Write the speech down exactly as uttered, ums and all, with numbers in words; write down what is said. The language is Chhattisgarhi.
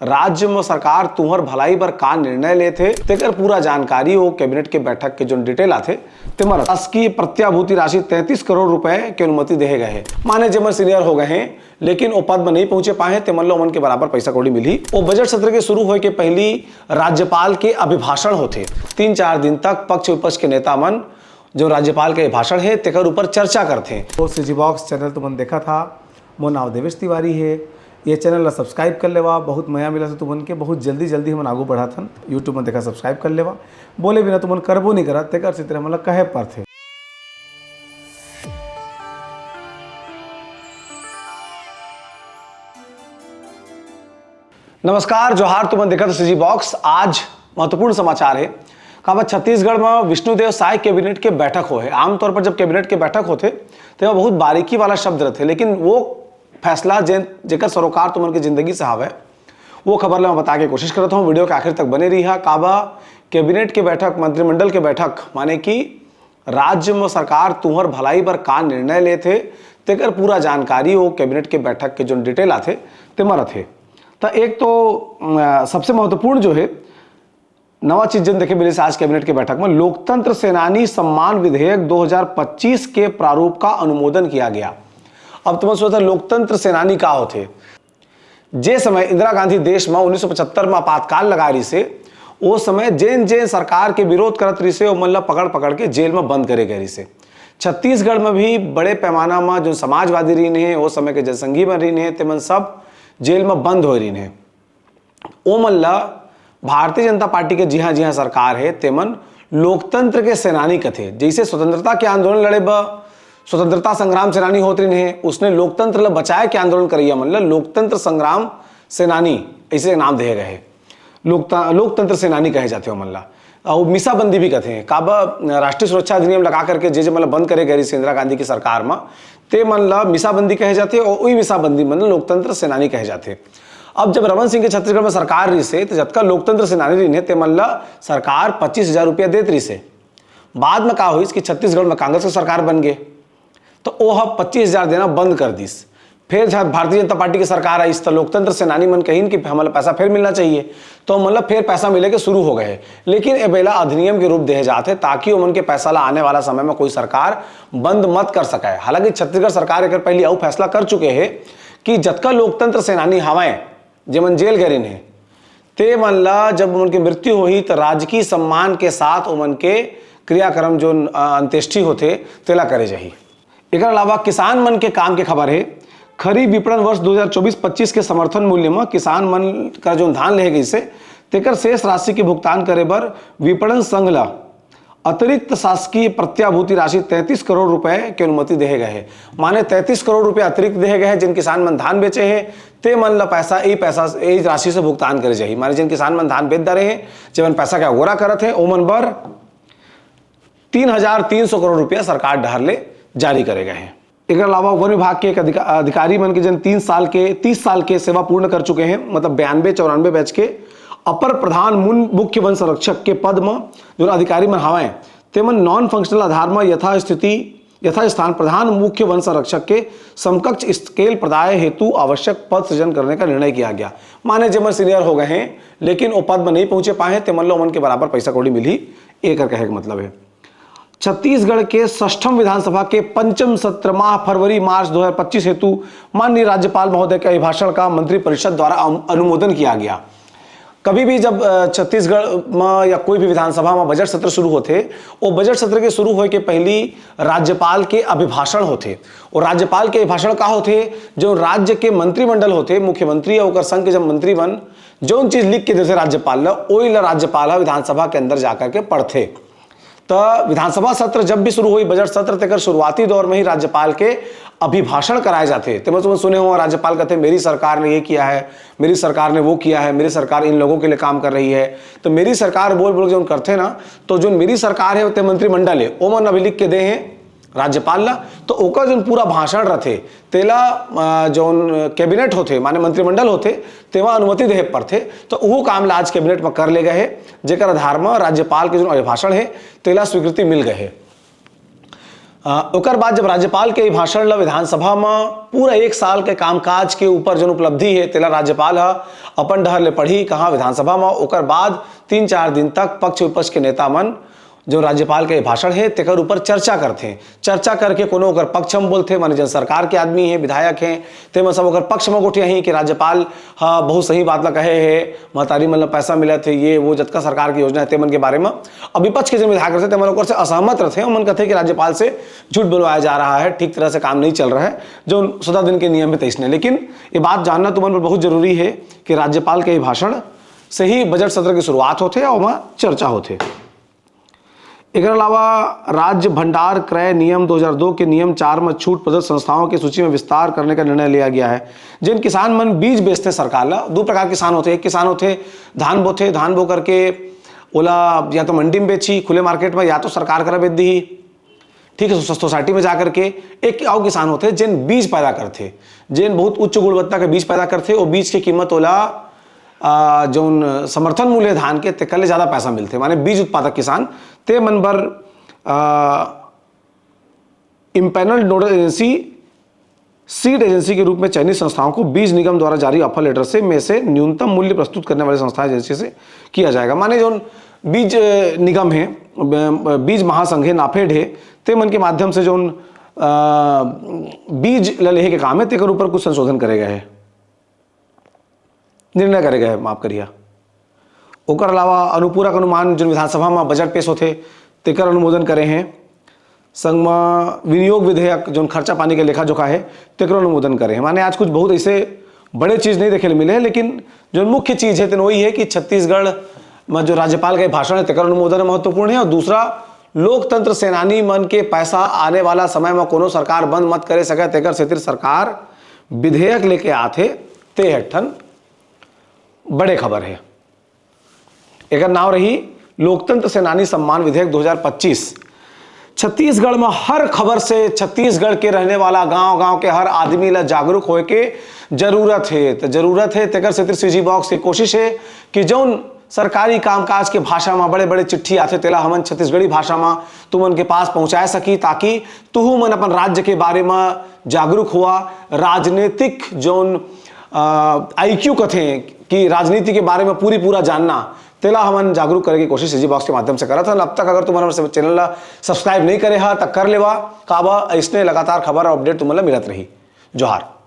राज्य म सरकार तुंहर भलाई बर का निर्णय लेथे, तेकर पूरा जानकारी ओ कैबिनेट के बैठक के जोन डिटेल आथे, तेमा रथे। शासकीय प्रत्याभूति राशि तैंतीस करोड़ रुपए के अनुमति देहे गए हे। माने जेमन सीनियर हो गए हैं, लेकिन ओ पद म नहीं पहुंचे पाए हैं, तेमन ल ओमन के बराबर पैसा कौड़ी मिलही। ओ बजट सत्र के शुरू होए के पहिली राज्यपाल के अभिभाषण होथे। तीन चार दिन तक पक्ष विपक्ष के नेता मन जो राज्यपाल के भाषण हे, तेकर ऊपर चर्चा करथे। ओ सीजी बॉक्स चैनल तुमन देखत हा, मोर नाव देवेश तिवारी हे। ये चैनल ला सब्सक्राइब कर लेवा, बहुत मया मिलथे तुमन के। बहुत जल्दी जल्दी हमन आगू बढ़त हन। YouTube में देखा, सब्सक्राइब कर लेवा। बोले बिना तुमन करबो नहीं करत, तेकर सेती हमन ला कहे परथे। नमस्कार, जोहार, तुमन देखत हो सीजी बॉक्स। आज महत्वपूर्ण समाचार हे। काबर छत्तीसगढ़ म विष्णुदेव साय कैबिनेट के बैठक होए हे। आमतौर पर जब कैबिनेट के बैठक होथे, तेमा बहुत बारीकी वाला शब्द रथे, लेकिन वो फैसला जे, जेकर सरोकार तुमन के जिंदगी से हावय, वो खबर ला मैं बताए के कोशिश करत हूँ। वीडियो के आखिर तक बने रहिहा। काबर कैबिनेट के बैठक, मंत्रिमंडल के बैठक, माने कि राज्य म सरकार तुंहर भलाई बर का निर्णय लेथे, तेकर पूरा जानकारी ओ कैबिनेट के बैठक के जोन डिटेल आथे, तेमा रथे। त एक तो, अ, सबसे महत्वपूर्ण जो हे, नवा चीज जन देखे मिलिस आज कैबिनेट के बैठक में, लोकतंत्र सेनानी सम्मान विधेयक दो हज़ार पच्चीस के प्रारूप का अनुमोदन किया गया। अब तुमन सोचत हा, लोकतंत्र सेनानी का होथे? जे समय इंदिरा गांधी देश में उन्नीस सौ पचहत्तर में आपातकाल लगाए रिसे, ओ समय जेन जेन सरकार के विरोध करत रिसे, ओमन ला पकड़ पकड़ के जेल में बंद करे गए रिसे। छत्तीसगढ़ में भी बड़े पैमाना में जो समाजवादी रहिन हे, ओ समय के जनसंघी मन रहिन हे, तेमन सब जेल में बंद होए रहिन हे। ओमन ला भारतीय जनता पार्टी के जिहां जिहां सरकार हे, तेमन लोकतंत्र के सेनानी कथे। जैसे स्वतंत्रता के आंदोलन लड़े बर स्वतंत्रता संग्राम सेनानी होत रहिन हे, उसने लोकतंत्र ला बचाए के आंदोलन करैया मन ला लोकतंत्र संग्राम सेनानी ऐसे नाम देहे गए हे। लोकता-, लोकतंत्र सेनानी कहे जाथे ओमन ला। अउ मीसाबंदी भी कथे। काबर राष्ट्रीय सुरक्षा अधिनियम लगा करके जे जे मन ला बंद करे गए रिसे इंदिरा गांधी की सरकार म, ते मन ला मीसाबंदी कहे जाथे, अउ उही मीसाबंदी मन ला लोकतंत्र सेनानी कहे जाथे। अब जब रमन सिंह के छत्तीसगढ़ में सरकार रिसे, त जतका लोकतंत्र सेनानी रहिन हे, ते मन ला सरकार पच्चीस हजार रुपया देत रिसे। बाद में का होइस कि छत्तीसगढ़ में कांग्रेस के सरकार बन गे, त ओह पच्चीस हजार देना बंद कर दिस। फिर जब भारतीय जनता पार्टी के सरकार आइस, त लोकतंत्र सेनानी मन कहिन कि हमन ला पैसा फिर मिलना चाहिए, त ओमन ला फिर पैसा मिले के शुरू हो गए। लेकिन ए बेला अधिनियम के रूप देहे जात हे, ताकि ओमन के पैसा ला आने वाला समय में कोई सरकार बंद मत कर सके। हालांकि छत्तीसगढ़ सरकार एकर पहली अउ फैसला कर चुके हे कि जतका लोकतंत्र सेनानी हवय, जेमन जेल गए रहिन हे, ते मन ला जब ओमन के मृत्यु होही, त राजकीय सम्मान के साथ ओमन के क्रियाक्रम, जो, अ, अंत्येष्टि होथे, तेला करे जाही। एकर अलावा किसान मन के काम के खबर हे। खरीफ विपणन वर्ष दो हज़ार चौबीस पच्चीस के समर्थन मूल्य म किसान मन का जो धान लेहे गइसे, तेकर शेष राशि के भुगतान करे बर विपणन संघ ला अतिरिक्त शासकीय प्रत्याभूति राशि तैंतीस करोड़ रुपए के अनुमति देहे गए हे। माने तैंतीस करोड़ रुपए अतिरिक्त देहे गए हे। जिन किसान मन धान बेचे हे, ते मन ला पैसा, यही पैसा, यही राशि से भुगतान करे जाही। माने जिन किसान मन धान बेच डारे हे, जेमन पैसा के अगोरा करत हे, ओमन बर तीन हजार तीन सौ करोड़ रुपया सरकार डहर ले जारी करे गए हे। एकर अलावा वन विभाग के एक अधिका-, अधिकारी मन के जन तीन साल के, तीस साल के सेवा पूर्ण कर चुके हैं, मतलब बयानबे चौरानबे बैच के अपर प्रधान मुन-, मुख्य वन संरक्षक के पद म जो अधिकारी मन हवय, ते मन नॉन फंक्शनल आधार म यथास्थिति, यथास्थान प्रधान मुख्य वन संरक्षक के समकक्ष स्केल प्रदाय हेतु आवश्यक पद सृजन करने का निर्णय किया गया। माने जेमन सीनियर हो गए हैं, लेकिन ओ पद म नहीं पहुंचे पाए हैं, ते मन ला ओमन के बराबर पैसा कौड़ी मिलही, एकर कहे के मतलब है। छत्तीसगढ़ के षष्ठम विधानसभा के पंचम सत्र माह फरवरी मार्च दो हज़ार पच्चीस हेतु माननीय राज्यपाल महोदय के अभिभाषण का मंत्रिपरिषद द्वारा अनु-, अनुमोदन किया गया। कभी भी जब, अ, छत्तीसगढ़ म या कोई भी विधानसभा म बजट सत्र शुरू होथे, ओ बजट सत्र के शुरू होए के पहली राज्यपाल के अभिभाषण होथे। और राज्यपाल के अभिभाषण का होथे? जो राज्य के मंत्रिमंडल होथे, मुख्यमंत्री या ओकर संग के जब मंत्री मन जौन चीज लिख के देथे राज्यपाल ला, ओई ला राज्यपाल ह विधानसभा के अंदर जाकर के पढ़थे। त विधानसभा सत्र जब भी शुरू होई, बजट सत्र, तेकर शुरुआती दौर में ही राज्यपाल के अभिभाषण कराए जाथे। ते मतलब सुने हो, राज्यपाल कहते, "मेरी सरकार ने ये किया है, मेरी सरकार ने वो किया है, मेरी सरकार इन लोगों के लिए काम कर रही है।" तो मेरी सरकार बोल बोल के जौन करथे ना, तो जौन मेरी सरकार है, ओते मंत्रिमंडल है, ओमन अभी लिख के दे हैं राज्यपाल ला, तो ओकर जौन पूरा भाषण रथे, तेला, अ, जौन कैबिनेट होथे, माने मंत्रिमंडल होथे, तेमा अनुमति देहे पड़थे। तो उहू काम ला आज कैबिनेट म कर ले गए हे, जेकर आधार म राज्यपाल के जौन अभिभाषण हे, तेला स्वीकृति मिल गए हे। अ, ओकर बाद जब राज्यपाल के भाषण ल विधानसभा म पूरा एक साल के कामकाज के ऊपर जौन उपलब्धि हे, तेला राज्यपाल ह अपन डहर ले पढ़ही, कहाँ विधानसभा म, ओकर बाद तीन चार दिन तक पक्ष विपक्ष के नेता मन जो राज्यपाल के भाषण हे, तेकर ऊपर चर्चा करथे। चर्चा करके कोनो ओकर पक्ष म बोलथे, माने जन सरकार के आदमी हे, विधायक हे, ते मन सब ओकर पक्ष म गोठियाही कि राज्यपाल ह बहुत सही बात ला कहे हे, महतारी मन ला पैसा मिलत हे, ये वो जतका सरकार के योजना हे, ते मन के बारे म। अब विपक्ष के जन विधायक रथे, ते मन ओकर से असहमत रथे, ओमन कथे कि राज्यपाल से झूठ बोलवाया जा रहा है, ठीक तरह से काम नहीं चल रहा है, जो सदा दिन के नियम हे तैसने। लेकिन ये बात जानना तुमन बर बहुत जरूरी हे कि राज्यपाल के ये भाषण से ही बजट सत्र की शुरुआत होथे और वहाँ चर्चा होथे। एकर अलावा राज्य भंडार क्रय नियम दो हज़ार दो के नियम चार में छूट प्रदत्त संस्थाओं की सूची में विस्तार करने का निर्णय लिया गया है। जिन किसान मन बीज बेचथे सरकार ला, दो प्रकार के किसान होथे। एक किसान होथे धान बोथे, धान बो करके ओला या तो मंडी में बेची खुले मार्केट में, या तो सरकार करा बेच दी, ठीक है, सो-, सोसाइटी में जा करके। एक अउ किसान होथे जेन बीज पैदा करथे, जेन बहुत उच्च गुणवत्ता के बीज पैदा करथे, वो बीज के कीमत ओला, आ, जौन समर्थन मूल्य धान के, तेकर ले ज्यादा पैसा मिलथे, माने बीज उत्पादक किसान। ते मन बर, आ, empanel nodal agency, seed agency के रूप में चयनित संस्थाओं को बीज निगम द्वारा जारी ऑफर लेटर से में से न्यूनतम मूल्य प्रस्तुत करने वाली संस्था एजेंसी से किया जाएगा। माने जौन बीज, अ, निगम हे, ब-, बीज महासंघ हे, नाफेड हे, ते मन के माध्यम से जौन, अ, बीज ल लेहे के काम हे, तेकर ऊपर कुछ संशोधन करे गए हे, निर्णय करे गए हे, माफ करिया। ओकर अलावा अनुपूरक अनुमान, जौन विधानसभा में बजट पेश होथे, तेकर अनुमोदन करे हे। संग म विनियोग विधेयक, जौन खर्चा पानी के लेखा जोखा हे, तेकरो अनुमोदन करे हे। माने आज कुछ बहुत ऐसे बड़े चीज नहीं देखे ले मिले हे, लेकिन जो मुख्य चीज हे, तेन वही हे कि छत्तीसगढ़ में जो राज्यपाल के भाषण हे, तेकर अनुमोदन महत्वपूर्ण हे। और दूसरा, लोकतंत्र सेनानी मन के पैसा आने वाला समय में कोनो सरकार बंद मत करे सके, तेकर सेतिर सरकार विधेयक लेके आथे, ते ह एक ठन बड़े खबर हे। एकर नाव रही लोकतंत्र सेनानी सम्मान विधेयक दो हज़ार पच्चीस। छत्तीसगढ़ में हर खबर से छत्तीसगढ़ के रहने वाला गांव-गांव के हर आदमी ला जागरूक होए के जरूरत हे। त जरूरत हे, तेकर सेतिर सीजी बॉक्स के कोशिश हे कि जौन सरकारी कामकाज के भाषा में बड़े-बड़े चिट्ठी आथे, तेला हमन छत्तीसगढ़ी भाषा में तुमन के पास पहुंचाए सकी, ताकि तुहू मन अपन राज्य के बारे में जागरूक हुआ। राजनीतिक जौन, अ, आईक्यू कथे कि राजनीति के बारे में पूरी पूरा जानना, तेला हमन जागरूक करे के कोशिश सीजी बॉक्स के माध्यम से करत हन। अब तक अगर तुमन हमर चैनल ला सब्सक्राइब नहीं करे हा, त कर लेवा, काबर अइसने लगातार खबर और अपडेट तुमन ला मिलत रही। जोहार।